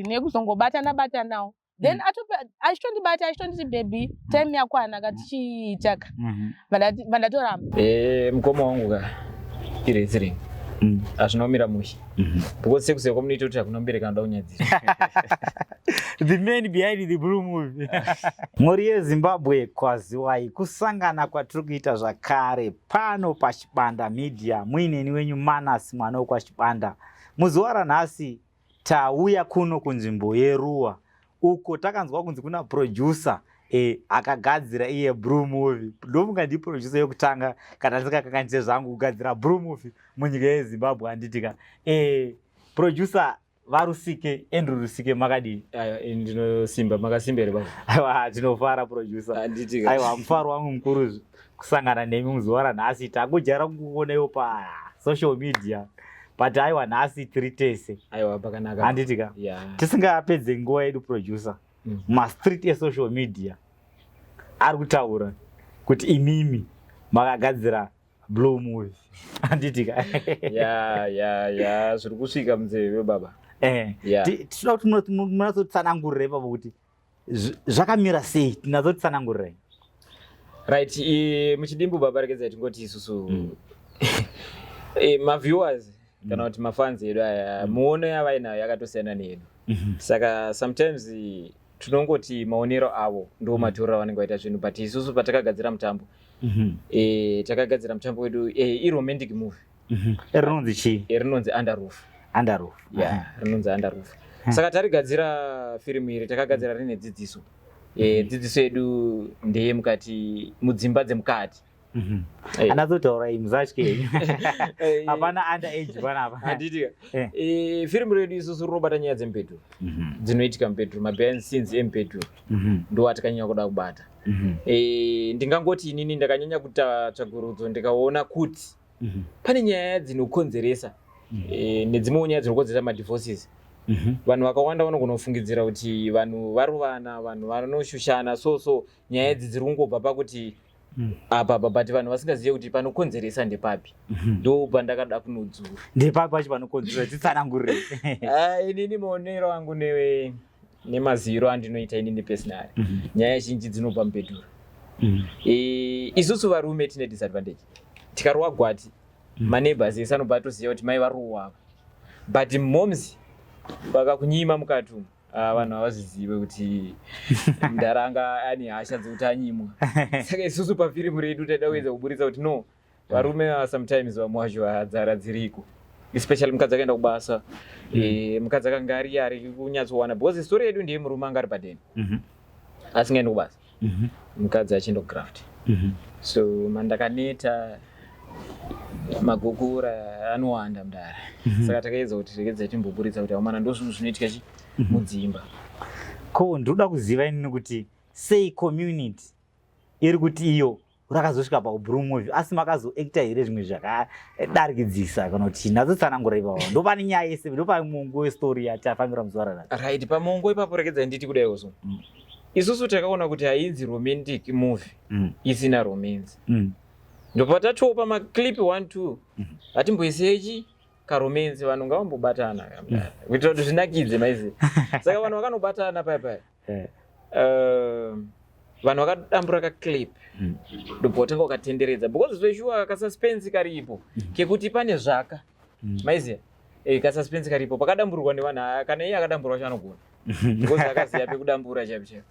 Nekuzongobatana batanawo, then achitondibata, achitonditi, "Baby, time yakwana katichiitaka." Vandatoramba. Mukoma wangu ka, iwrestling hazvinomira mushe because sekuseka kwamunoita kuti hakuna mubereki anoda kunyadziswa. The man behind the Blue Movie. Mhuri yeZimbabwe, kwaziwai. Kusangana kwatiri kuita zvakare pano paChibanda Media, muineni wenyu Manas, mwana wekwaChibanda. Muzuva ranhasi tauya kuno kunzvimbo yeRuwa, uko takanzwa kunzi kuna producer akagadzira iye Blue Movie. Ndofunga ndiproducer yekutanga, kana ndisingakakanise zvangu, kugadzira Blue Movie munyika yeZimbabwe, handitika? Producer vaRusike, Andrew Rusike, makadii? Aiwa, ndinosimba. Makasimba here, baba? Aiwa, tinofara, producer. Handiti? Aiwa, mufaro wangu mukuru kusangana nemi muzuva ranhasi. Tangojaira kungoonaiwo pasocial media, but aiwa, nhasi tiri tese. Aiwa, pakanaka. Handitika? Ya. Tisingapedze nguva yedu, producer, mastreet esocial media ari kutaura kuti imimi makagadzira Blue Movie, handitika? Ya, zviri kusvika munzeve, baba. Ya. Tinoda kuti munatsotsanangurira ipapo kuti zvakamira sei. Tinatsotsanangurirai. Right, muchidimbu, baba, regedzai tingoti isusu maviewers kana kuti mafans edu aya, muono yavainayo yakatosiyana neyedu. Saka sometimes tinongoti maonero avo ndo matorero avanenge vaita zvinhu, but isusu patakagadzira mutambo, takagadzira mutambo wedu, iromantic movie. Rinonzi chii? Rinonzi Under Roof. Under Roof. Ya, rinonzi Under Roof. Saka tarigadzira firimu iri, takagadzira rine dzidziso. Dzidziso yedu ndeyemukati, mudzimba dzemukati. Anatsotaura, musatye, hapana under age panapa. Handiti? Firimu redu isusu rinobata nyaya dzemubedroom, dzinoitika mubedroom, mabehind scenes emubedroom ndo atakanyanya kuda kubata. Ndingangoti inini ndakanyanya kuita tsvagurudzo, ndikaona kuti pane nyaya dzinokonzeresa nedzimwewo nyaya dzinokonzeresa madivorces. Vanhu vakawanda vanogona kufungidzira kuti vanhu varovana, vanhu vanoshushana, so nyaya idzi dziri kungobva pakuti apa apa, but vanhu vasingazive kuti panokonzeresa ndepapi. Ndo pandakada kunodzura. Ndepapi pacho panokonzeresa? Titsanangurire. Ah, inini maonero angu nemaziviro andinoita inini personally, nyaya zhinji dzinobva mubedroom. Isusu varume tine disadvantage. Tikarova gwati, maneighbors ese anobva atoziva kuti mai varowa ava, but moms vakakunyima mukati umu, ah, vanhu havazvizive kuti ndaranga ane hasha dzekuti anyimwa. Saka isusu pafirimu redu taida kuedza kuburitsa kuti no, varume ava sometimes vamwe vacho hadzara dziriko, especially mukadzi akaenda kubasa, mukadzi akanga ari kunyatsowana, because story yedu ndeye murume anga ari padeni, asingaendi kubasa, mukadzi achienda kugraft. So mandakaneta, magokora anowanda mudara. Saka takaedza kuti regedza timboburitsa kuti aumana, ndo zvinhu zvinoitika chi mudzimba. Ko ndinoda kuziva inini kuti sei community iri kuti iyo rakazosvika paBlue Movie, asi makazoacta here zvimwe zvakadarikidzisa kana kuti natsotsanangura ipapo? Ndo pane nyaya yese, ndo pamongo westori yatafambira muzuva ranhasi. Right, pamongo ipapo regedzai nditi kudaiwo so, isusu takaona kuti hainzi romantic movie isina romance. Ndopatatopa maclip 1 2, hatimboisei karomance, vanhu ngavambobatana kuitira kuti zvinakidze, maizi. Saka vanhu vakanobatana paya paya, vanhu vakadambura kaclip, ndobva watanga wakatenderedza, because zveshuwa kasuspense karipo kekuti pane zvaka, maiziya, kasuspense karipo pakadamburwa nevanhu. Ah, kana iye akadamburwa wacho anogona, because akaziya pekudambura chaipo chaipo.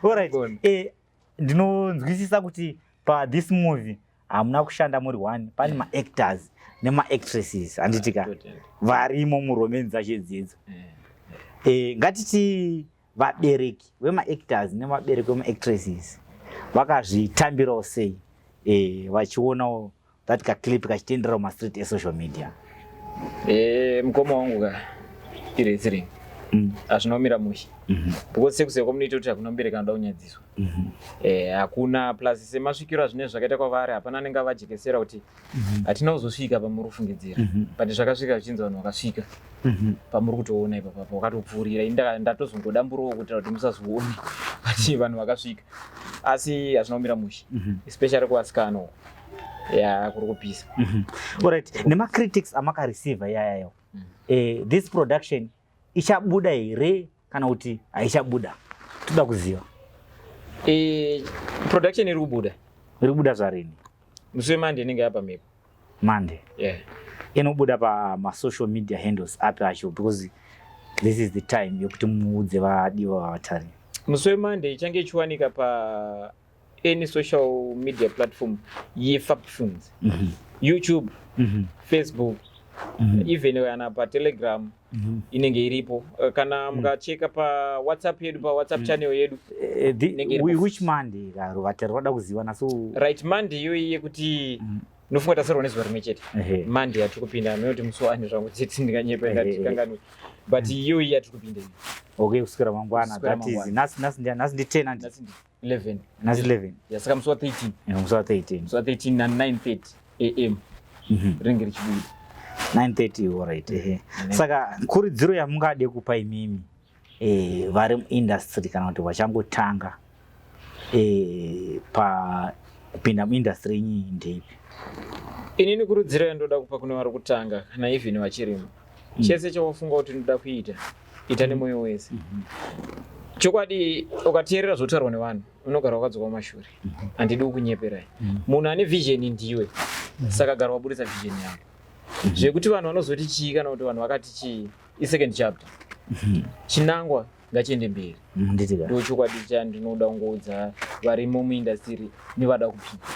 Alright. Gona. Ndinonzwisisa kuti pathis movie hamuna kushanda muri one, pane maactors nemaactresses, handitika? Totally. Varimo muromance dzacho idzidzo. Ngatiti vabereki vemaactors nemabereki vemaactresses vakazvitambirawo sei, vachionawo that kaclip kachitenderawo mastreet esocial media? Mukoma wangu ka, iwrestling hazvinomira mushe, because sekuziva kwamunoita kuti hakuna mubereki anoda kunyadziswa. Hakuna. Plus semasvikiro azvinenge zvakaita kwavari, hapana anenge avajekesera kuti hatina kuzosvika pamuri kufungidzira, but zvakasvika zvichinzi vanhu vakasvika pamuri kutoona ipapapa, wakatopfuurira. Ini ndatozongodamburawo kuitira kuti musazoone, but vanhu vakasvika, asi hazvina kumira mushe, especially kuvasikana uko. Ya, kuri kupisa. Alright, nemacritics amakareceiva iyayayo, this production ichabuda here kana kuti haichabuda? Toda kuziva. Production iri kubuda. Iri kubuda zvarini? Musi weMonday inenge yapa mhepo. Monday? Yeah. Inobuda pamasocial media handles api acho? Because this is the time yekuti muudze vadiwa vavatari. Musi weMonday ichange ichiwanika pa any social media platform yeFab Films, YouTube, Facebook, even kana paTelegram inenge iripo. Kana mukacheka paWhatsApp yedu, paWhatsApp channel yedu, Inenge iripo. Which Monday karo? Vatari vada kuziva naso. Right, Monday iyoyi yekuti nofunga tasarwa nezuva rimwe chete. Monday yatiri kupinda, minoti musi wani zvangu chete, ndinganyepa ndikatikanganwe, but iyoyi yatiri kupinda iyi. Okay, kuswera mangwana. Kuswera That is mangwana. nhasi ndi 10 and Nhasi ndi 11. Nhasi 11. Ya, saka musi wa13. Musi wa13. Musi wa13 na9:30 am rinenge richibuda. 9:30, alright, ehe. Saka kurudziro yamungade kupa imimi vari muindustry kana kuti vachangotanga pa kupinda muindustry yenyu ndeipi? Inini kurudziro yandoda kupa kune vari kutanga kana even vachirimo, chese chawafunga kuti ndoda kuita, ita nemwoyo wese. Chokwadi, ukateerera zvotaurwa nevanhu, unogara wakadzoka mumashure. Handidi kukunyeperai, munhu ane vision ndiwe. Saka gara waburitsa vision yako. Zvekuti vanhu vanozoti chii kana kuti vanhu vakati chii isecond chapter. Chinangwa ngachiende mberi. Nditika. Ndo chokwadi chandinoda kungoudza varimo muindustry nevada kupinda.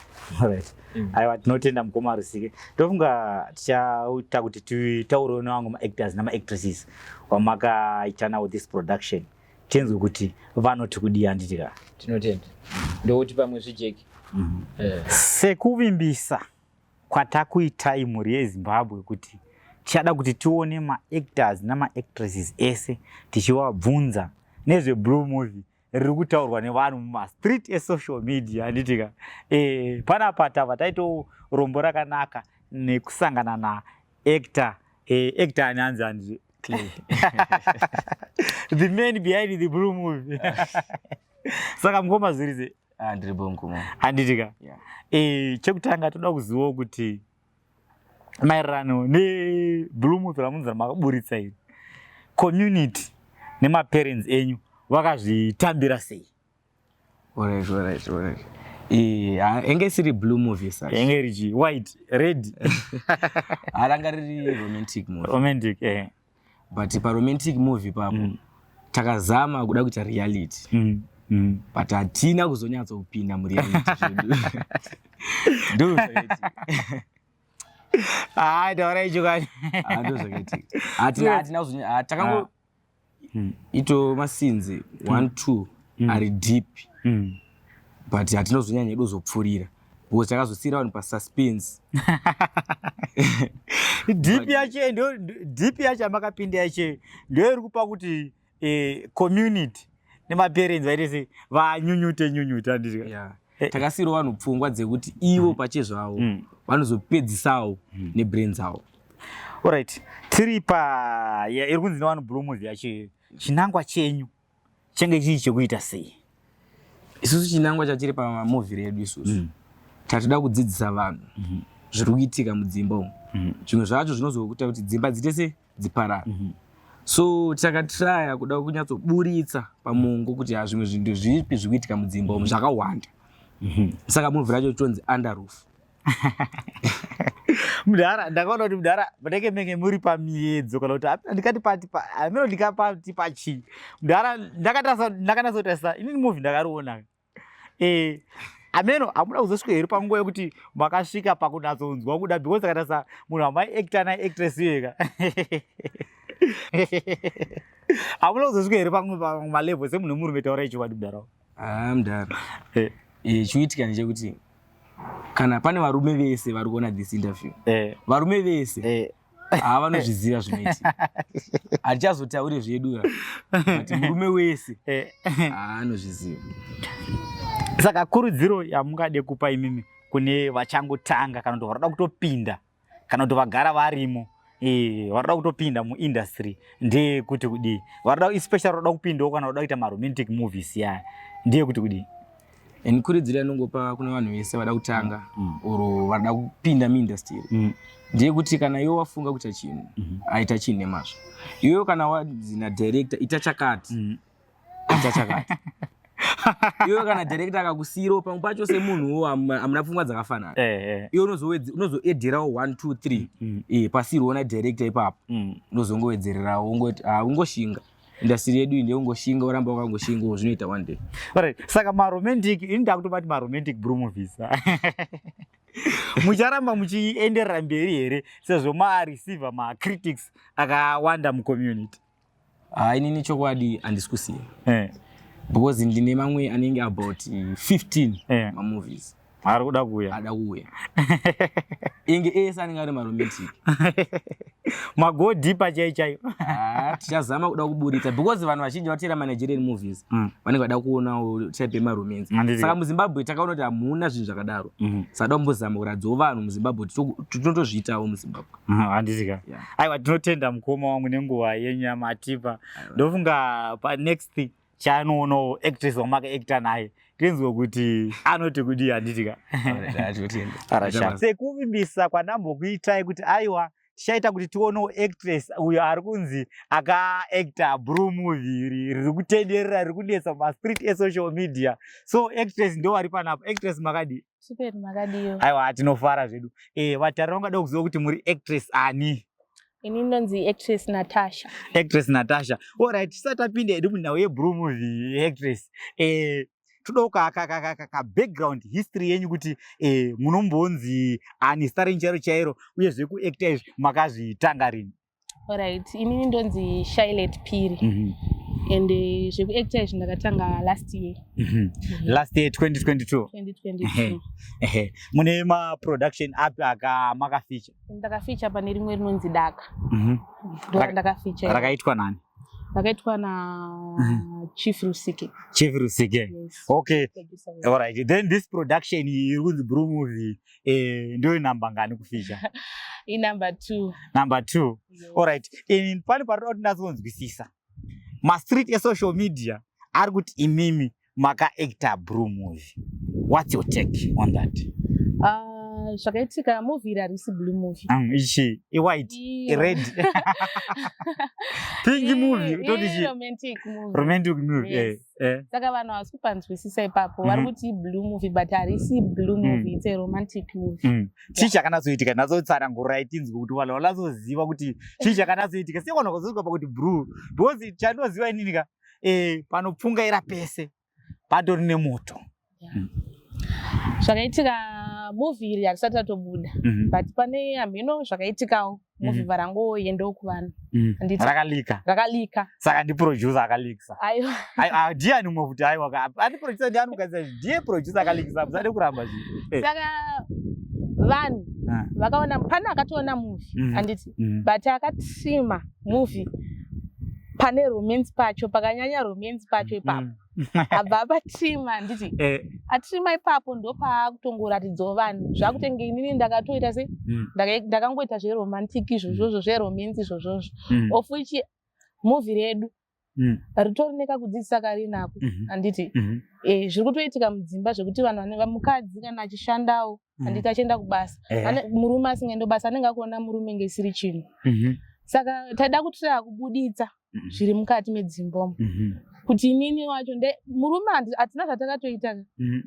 Alright. Aiwa, tinotenda mukoma Rusike. Tofunga tichaita kuti titaurewo nevamwe maactors namaactresses wamakaita nawo this production, tinzwe kuti vanoti kudii, handitika? Tinotenda, ndokuti pamwe zvijeki. Sekuvimbisa kwatakuitai mhuri yeZimbabwe kuti tichada kuti tione maactors namaactresses ese tichivabvunza nezveBlue Movie riri kutaurwa nevanhu mumastreet esocial media, handitika? Panapa tabva taitawo rombo rakanaka nekusangana naactor, actor ani hanzi hanzi the man behind the Blue Movie. Saka mukoma, zvirize? Ah, ndiripo mukoma. Handitika? Yeah. Chekutanga toda kuzivawo kuti maererano neBlue Movie ramunzi ramakaburitsa iri, community nemaparents enyu vakazvitambira sei? Alright. Enge isiri Blue Movie such. Enge richi white, red? Ranga riri romantic movie. Romantic, But paromantic movie papo takazama kuda kuita reality. But hatina kuzonyatsopinda mureality zvedu. Ndo zvakaitika. Ah, taurai chokwadi. Ah, ndo zvakaitika. Hatina kuzonya ah, takango ito mascenes 1 2 ari deep, but hatina kuzonyanya edu kuzopfurira because takazosiyira vanhu pasuspense. Deep yacho ndo deep yacho yamakapinda yacho ndo iri kupa kuti community nemaparents vaite sei, vanyunyute nyunyute, handiti? Yeah. Takasiyirawo vanhu pfungwa dzekuti ivo pachezvavo vanozopedzisawo nebrain dzavo. Alright, tiri pa iri kunzi nevanhu Blue Movie yacho, chinangwa chenyu chenge chii chekuita sei? Isusu chinangwa chatiri pamovie redu isusu, tatoda kudzidzisa vanhu zviri kuitika mudzimba umu. Zvimwe zvacho zvinozokuita kuti dzimba dziite se dziparara. So takatraya kuda kunyatsoburitsa pamongo kuti ha, zvimwe zvinhu zvipi zviri kuitika mudzimba umu zvakawanda. Saka movie racho tonzi Under Roof. Mudhara, ndakaona kuti mudhara munenge menge muri pamiedzo kana kuti ndikati pati ameno ndikapati pachii. Mudhara, ndakanatsotarisa inini movie, ndakariona. Ameno hamuna kuzosvika here panguva yekuti makasvika pakunatsonzwa kuda? Because akatarisa munhu wamaiacta naactress iyeka, hamuna kuzosvika here pamwe malevel semunhu wemurume? Taurai chokwadi, mudhara. Ah, mudhara. Chikuitika ndechekuti kana pane varume vese vari kuona this interview, varume vese havanozviziva zvinoitika. Hatichazotauri zvedu, but murume wese haanozviziva. Saka kurudziro yamungade kupa imimi kune vachangotanga kana kuti varoda kutopinda kana kuti vagara varimo, varoda kutopinda muindustry ndeyekuti kudii? Varoda, especially varoda kupindawo kana varoda kuita maromantic movies yaya, ndeyekuti kudii? And kurudziro yanongopa kune vanhu vese vada kutanga or vada kupinda muindustry ndeyekuti kana iwe wafunga kuita chinhu, aita chinhu nemazvo. Iwewe kana wanzi nadirector ita chakati, ita chakati. Iwewe kana director akakusiyirawo pamwe pacho, semunhuwo hamuna pfungwa dzakafanana, iwe unozoedherawo 1 2 3 pasirwo nadirector ipapo. Unozongowedzererawo, ungoti ah, ungoshinga. Industry yedu iyi ndeyongoshinga, uramba wakangoshingawo, zvinoita one day. Alright, saka maromantic, ini ndakutobati maromantic blue movies mucharamba muchienderera mberi here, sezvo mareceiver macritics akawanda mucommunity? Ah, inini chokwadi handisi kusiya because ndine mamwe anenge about 15 mamovies Ari kuda kuuya. Ada kuuya, inge ese anenge ari maromantic. Mago deeper chai chaiyo. Ah, tichazama kuda kuburitsa because vanhu vazhinji vateera manigerian movies, vanenge vada kuonawo type yemaromance. Saka muZimbabwe takaona kuti hamuna zvinhu zvakadaro, saka da kumbozama kuratidzawo vanhu muZimbabwe kuti tinotozviitawo muZimbabwe. Handisika. Yeah. Aiwa, tinotenda mukoma wangu nenguva yenyu yamatipa. Ndofunga panext chaanoonawo actress wamakaacta naye, tinzwe kuti anoti kudii, handitika? Tinotenda. Arasha. Sekuvimbisa kwandambokuitai kuti aiwa, tichaita kuti tionewo actress uyo ari kunzi akaacta blue movie riri kutenderera, riri kunetsa mumastreet esocial media. So actress ndo vari panapa. Actress, makadii? Super, makadiyo? Aiwa, tinofara zvedu. Vatari vangada kuziva kuti muri actress ani? Ini ndonzi actress Natasha. Actress Natasha, alright. Tisati tapinda hedu munhau yeblue movie, actress, todawo ka background history yenyu kuti munombonzi ani, zita renyu chairo chairo, uye zvekuacta izvi makazvitanga rini? Alright, inini ndonzi Shilet Piri and zvekuacta izvi ndakatanga last year. Last year, 2022? 2022. Ehe. Mune maproduction api aka makafeature? Ndakafeature pane rimwe rinonzi Daka, ndo ndakafeature. Rakaitwa nani? Rakaitwa na Chief Rusike. Chief Rusike? Yes. Okay. Producer. Alright, then this production iri kunzi blue movie, ndo namba ngani kufeature? Inumber 2. Number 2. Alright, in pane parinoda kuti ndatsonzwisisa, mastreet esocial media ari kuti imimi makaacta blue movie. What's your take on that? Ah, zvakaitika, movie iri harisi blue movie. Ichi iwhite, red, pink movie, toti chi? Romantic movie. Romantic movie. Yes. Saka vanhu havasi kupanzwisisa ipapo, vari kuti blue movie, but harisi blue movie, it's a romantic movie. Chii chakanatsoitika? Natsotsanangurai tinzwe kuti vanhu vanatsoziva kuti chii chakanatsoitika. Sei vanhu vakazosvika pakuti blue? Because chandinoziva inini ka, panopfungaira pese patori nemoto. Zvakaitika, movie iri harisati ratobuda, but pane hamhino zvakaitikawo, movie varangoendawo kuvanhu. Handiti? Rakalika. Rakalika. Saka ndiproducer akalikisa? Aiwa. Aiwa, ndiani mumwe futi? Aiwa ka, ati producer ndiani mukadzi? Ndiye producer akalikisa, musade kuramba zvinhu. Saka vanhu vakaona, pane akatoona movie, handiti? But akatrima movie pane romance pacho, pakanyanya romance pacho ipapo, abva apatrima, handiti? Atrima ipapo, ndopaakutongoratidzawo vanhu zvakutenge inini ndakatoita se ndakangoita zveromantic izvozvozvo, zveromance izvozvozvo, of which movie redu ritori nekakudzidzisa karinako, handiti? Zviri kutoitika mudzimba zvekuti vanhu mukadzi kana achishandawo, handiti, achienda kubasa, murume asingaendi kubasa anenge akuona murume ngesiri chinhu. Saka taida kutiraya kubuditsa zviri mukati medzimba umu, kuti inini wacho murume hatina zvatakatoita.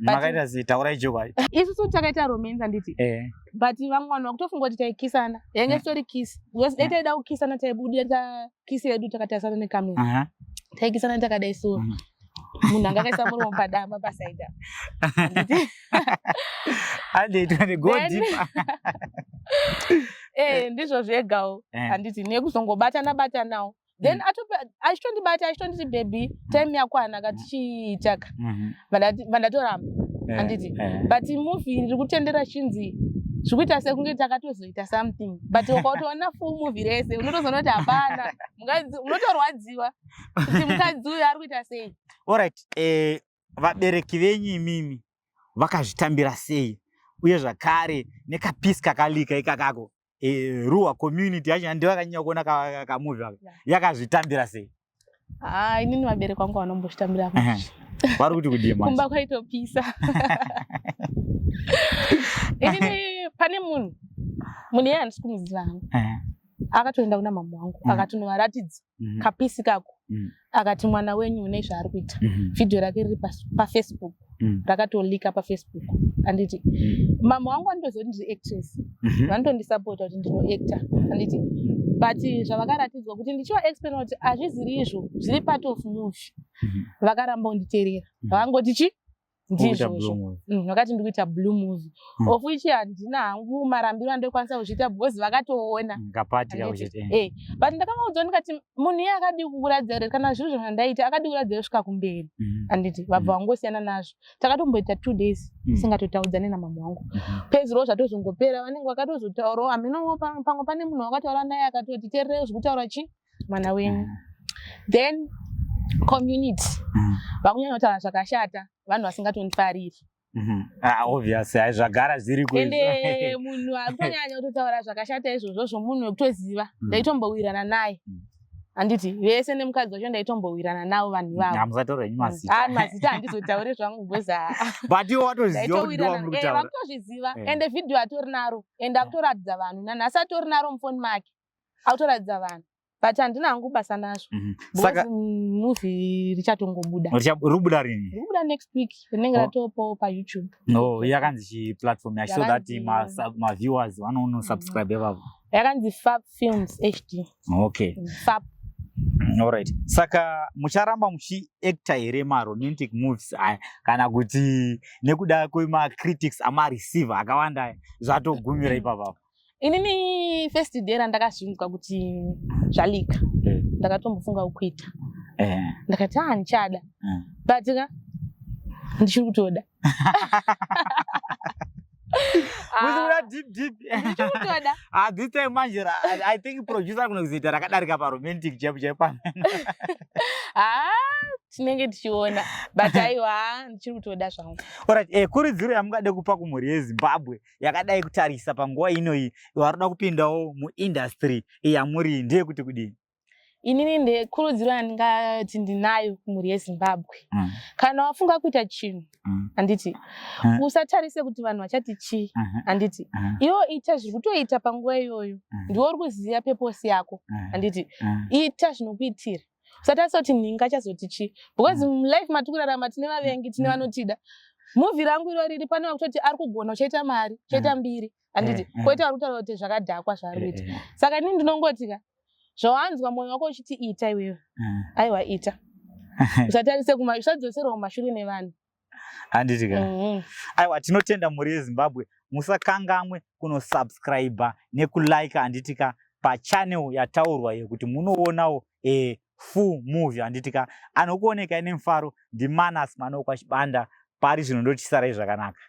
Makaita sei? Taurai chokwadi. Isusu takaita romance, handiti? But vamwe vanhu vakutofunga kuti taikisana, yainge isitori kiss, because dai taida kukisana taibudisa kiss yedu takatarisana nekamera. Taikisana takadai, so munhu anga akaisa muromo padama pasaida, handiti? Handei, go deeper. Ndizvo zvegawo, handiti? Nekuzongobatana batanawo, then achitondibata, achitonditi baby, time yakwana, katichiitaka. Vandatoramba, handiti? But movie riri kutendera chinzi zviri kuita sekunge takatozoita something, but ukatoona full movie rese unotozoona kuti hapana. Mukadzi unotorwadziwa kuti mukadzi uyu ari kuita sei. Alright, vabereki venyu imimi vakazvitambira sei, uye zvakare nekapiece kakalika ikakako, Ruwa community yacho ndivo vakanyanya kuona kamovie aka, yakazvitambira sei? Ah, inini vabereki vangu vanombozvitambira. Vari kuti kudii manje? Kumba kwaitopisa. Inini pane munhu munhu iye handisi kumuziva hangu. Akatoenda kuna mama wangu akatonovaratidza kapisi kako. Akati mwana wenyu une zvaari kuita. Vhidhiyo rake riri paFacebook. Rakatolika paFacebook. Handiti mama wangu vanotoziva kuti ndiri actress. Vanotondisapota kuti ndinoacta. Handiti but zvavakaratidzwa kuti ndichivaexplaina kuti hazviziri izvo, zviri part of movie. Vakaramba kunditeerera. Vakangoti chi ndizvozvo. Vakati ndikuita blue movie. Of which handina hangu marambiro andokwanisa kuzviita because vakatoona. Kapati. But ndakavaudza ndikati munhu iye akadi kukuratidza kuti kana zviro zvandaita akadi kuratidza kusvika kumberi. Handiti vabva vangosiyana nazvo. Takatomboita 2 days tisingatotaudzane namama wangu. Peziro zvatozongopera vanenge vakatozotaurawo hameno pamwe pane munhu wakataura naye akatoti teererei zvekutaura chi mwana wenyu. Then community vakunyanya kutaura zvakashata vanhu vasingatondifariri. Obvious, hai zvagara zviriko. Ende munhu akutonyanya kutotaura zvakashata izvozvo zvomunhu wekutoziva ndaitombowirana naye. Handiti vese nemukadzi wacho ndaitombowirana navo vanhu ivavo. Hamusataura henyu mazita. Mazita handizotauri zvangu because but iwe watoziva kuti ndiwo wamuri kutaura. Vakutozviziva. Ende vhidhiyo atori naro ende akutoratidza vanhu nanhasi atori naro mufoni make akutoratidza vanhu. But handina hangu basa nazvo. Saka movie richatongobuda. Ribuda rini? Ribuda next week. Rinenge ratopo pa YouTube. No, yakanzi chi platform yacho so that ma viewers vanono subscribe ivavo. Yakanzi Fab Films HD. Okay. Fab. All right. Saka mucharamba muchiacta here ma romantic movies aya kana kuti nekuda kwema critics ama receiver akawanda zvatogumira ipapapo? Inini first day randakazvinzwa kuti zvalika ndakatombofunga kuita. Ndakati handichada. But ka ndichiri kutoda. Muchikuda deep deep. Ndichiri kutoda. This time manje I think producer kuno kuzoita rakadarika pa romantic chaipo chaipo. Tinenge tichiona. But aiwa ndichiri kutoda zvangu. Alright, kurudziro yamungade kupa kumhuri yeZimbabwe yakadai kutarisa panguva inoyi varikuda kupindawo muindustry yamuri ndeyekuti kudini? Inini ndekurudziro yandingati ndinayo kumhuri yeZimbabwe. Kana wafunga kuita chinhu, handiti usatarise kuti vanhu vachati chii, handiti iwe ita zviri kutoita panguva iyoyo. Ndiwe uri kuziva purpose yako, handiti ita zvinokuitira. Usatarise kuti nhingi achazoti chii, because mulife matiri kurarama tine vavengi, tine vanotida. Movie rangu iro riri pane vakutoti ari kugona uchaita mari, uchaita mbiri, handiti koita vari kutaura kuti zvakadhakwa zvaari kuita. Saka inini ndinongoti ka zvawanzwa mwoyo wako uchiti ita iwewe, aiwa ita. Usatarise usadzoserwa kumashure nevanhu. Handiti ka? Aiwa tinotenda mhuri yeZimbabwe, musakangamwe kunosubscribe nekulike handiti ka pachannel yataurwa iyo kuti munoonawo full movie handiti ka. Anokuonekai nemufaro ndiManas Manokwa Chibanda, pari zvino ndotisarai zvakanaka.